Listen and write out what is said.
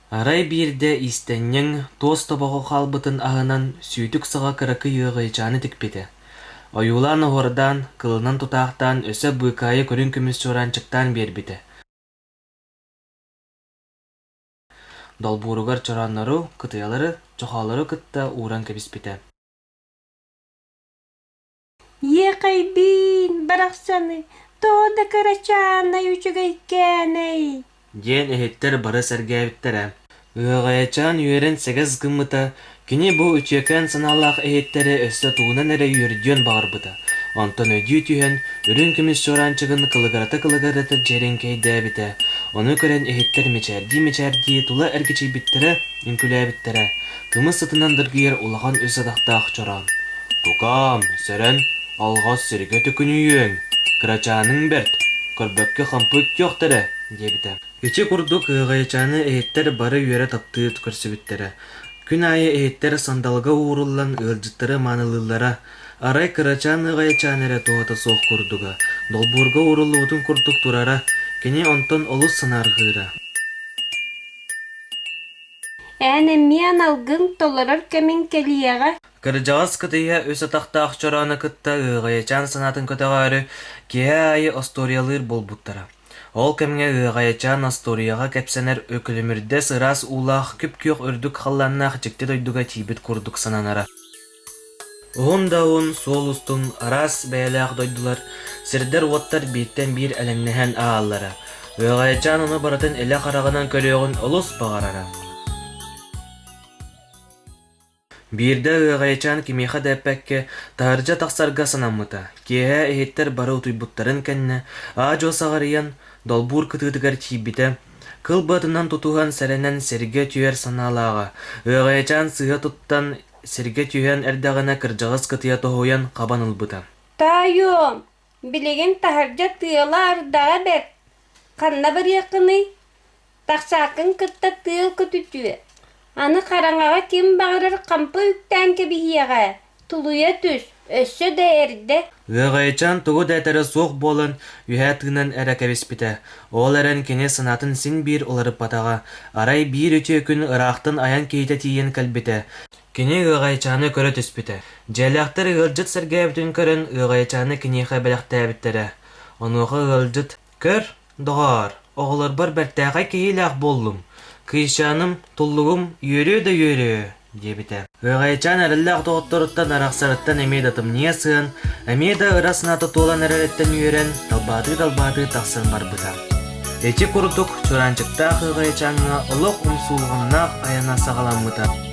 Арай биирдэ иистэнньэҥ туос тобоҕо хаалбытын аһынан сүүтүк саҕа кыракый ыаҕайычааны тикпитэ. Ойуулаан-оһуордаан, кылынан тутаахтаан өссө быыкаайы көрүҥ көмүс чуораанчыктаан биэрбитэ. Долбууругар чорооннору, кытыйалары, чохоолору кытта ууран кэбиспитэ. Иэхэйбиин, барахсаны, тоҕо да кырачаанай үчүгэйкээнэй диэн иһиттэр бары сэргээбиттэрэ. Ыаҕайачаан үөрэн сэгэс гыммыта, кини бу үтүөкээн санаалаах иһиттэри өссө тугунан эрэ үөрдүөн баҕарбыта. Онтон өйдүү түһэн, үрүҥ көмүс чуораанчыгын кылыгырата-кылыгырата дьиэрэҥкэйдээбитэ. Ону көрөн иһиттэр мичээрдии-мичээрдии тула эргичийбиттэрэ, үҥкүүлээбиттэрэ. Кымыс сытынан дыргыйар улахан үс атахтаах чороон. «Тукаам, сэрэн, алҕас сиргэ төкүнүйүөҥ, кырачааныҥ бэрт, көрбөккө хампы үктүөхтэрэ» диэбитэ. Ити курдук ыаҕайачааны иһиттэр бары үөрэ таптыы көрсүбүттэрэ. Күн аайы иһиттэр сандалыга ууруллан ыалдьыттары маанылыыллара. Арай кырачаан ыаҕайачаан эрэ туһата суох курдуга, долбуурга ууруллубутун курдук турара, кини онтон олус санаарҕыыра. Эн эмиэ аналгын толорор кэмиҥ кэлиэҕэ Кырдьаҕас кытыйа үс атахтаах чороону кытта ыаҕайачаан санаатын көтөҕөөрү, киэһэ аайы остуоруйалыыр буолбуттара. Ол кэмҥэ ыаҕайачаан остуоруйаҕа кэпсэнэр өкүлүмүрдэс ыраас уулаах күп-күөх үрдүк халлааннаах дьикти дойдуга тиийбит курдук сананара. Уһун да уһун суол устун араас бэйэлээх дойдулар, сирдэр-уоттар бииртэн биир элэҥнэһэн ааһаллара. Ыаҕайачаан ону барытын илэ хараҕынан көрүөҕүн олус баҕарара. Биирдэ ыаҕайачаан кимиэхэ да эппэккэ, таһырдьа тахсарга санаммыта. Киэһэ иһиттэр бары утуйбуттарын кэннэ, аа-дьуо саҕарыйан, долбуур кытыытыгар тиийбитэ, кыл быатынан тутуһан сэрэнэн сиргэ түһэр санаалааҕа. Ыаҕайачаан сыыһа туттан сиргэ түһэн эрдэҕинэ кырдьаҕас кытыйа тоһуйан хабан ылбыта. Таайуом, билигин таһырдьа тыала-ардаҕа бэрт, ханна барыаххыный? Тахсааккын кытта тыал көтүтүө, аны хараҥаҕа ким баҕарар хампы үктээн кэбиһиэҕэ, тулуйа түс, өссө да эрдэ Ыаҕайачаан тугу да этэрэ суох буолан, үөһэ тыынан эрэ кэбиспитэ. Ол эрэн кини санаатын син биир уларыппатаҕа. Арай биир үтүө күн ыраахтан айан киһитэ тиийэн кэлбитэ. Кини ыаҕайачааны көрө түспүтэ. Дьиэлээхтэр ыалдьыт сэргээбитин көрөн, ыаҕайачааны киниэхэ бэлэхтээбиттэрэ. Онуоха ыалдьыт «Көр, Доҕоор, оҕолорбор бэртээхэй киһилээх буоллум, кыысчааным, туллугум үөрүө да үөрүө диэбитэ. Ыаҕайачаан эрэллээх доҕотторуттан арахсарыттан эмиэ да тымныйа сыһан, эмиэ да ыра санаата туолан эрэриттэн үөрэн, далбаатыы-далбаатыы тахсан барбыта. Ити курдук Чураанчыктаах ыаҕайачааҥҥа олох умсулҕаннаах айана саҕаламмыта.